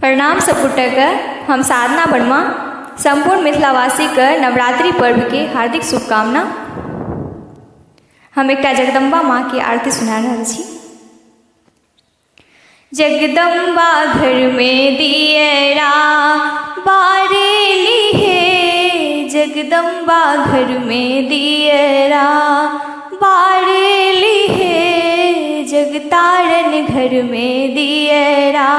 प्रणाम सब गोटेके। हम साधना वर्मा सम्पूर्ण मिथिलावासीके नवरात्रि पर्वके हार्दिक शुभकामना। हम एकटा जगदम्बा माँके आरती सुना रहल छी। जगदम्बा घर में दियरा बारेली हे, जगदम्बा घर में दियरा बारेली हे, जगतारन घर में दियरा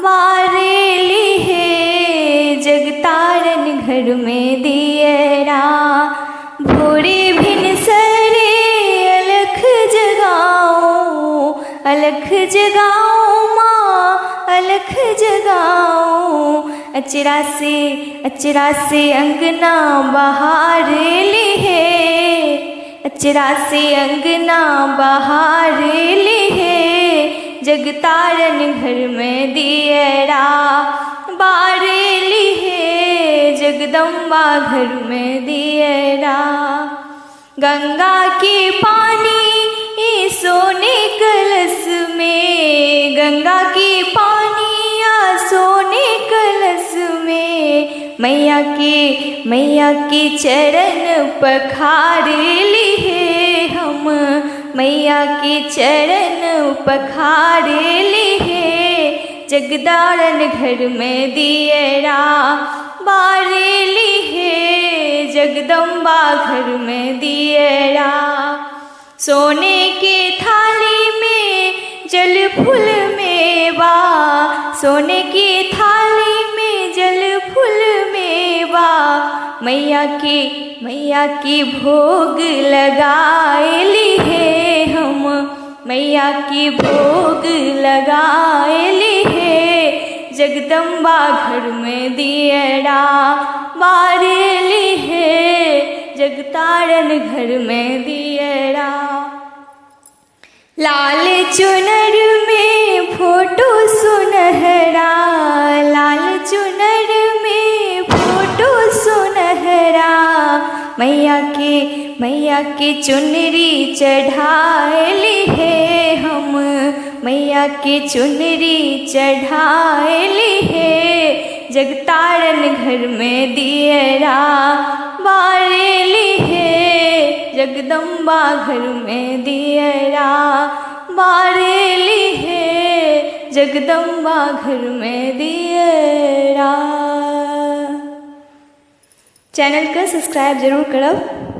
बारेली हे, जगतारन घर में दियरा। भोरे भिनसरे अलख जगाओ, अलख जगाओ माँ अलख जगाओ, अचरा से अंगना बहार ले, अचरा से अंगना बहार ले, जगतारन घर में दियरा बारेली हे, जगदम्बा घर में दियरा। गंगा के पानी सोने कलश में, गंगा के पानी आ सोने कलश में, मैया के चरण पखार लिए हम, मैया के चरण पखार लिए, जगदारन घर में दियरा बारेली हे, जगदम्बा घर में दियरा। सोने के थाली में जल फूल मेवा, सोने की थाली में जल फूल मेवा, मैया की भोग लगाए है हम, मैया की भोग लगाए है, जगदम्बा घर में दियरा बारेली है, जगतारन घर में दियरा। लाल चुनर में फोटो सुनहरा, लाल चुनर में फोटो सुनहरा, मैया के चुनरी चढ़ाएली है हम, मैया के चुनरी चढ़ाएली है, जगतारन घर में दियरा बारेली है, जगदम्बा घर में दियरा बारेली है, जगदम्बा घर में दियरा। चैनल के सब्सक्राइब जरूर करब।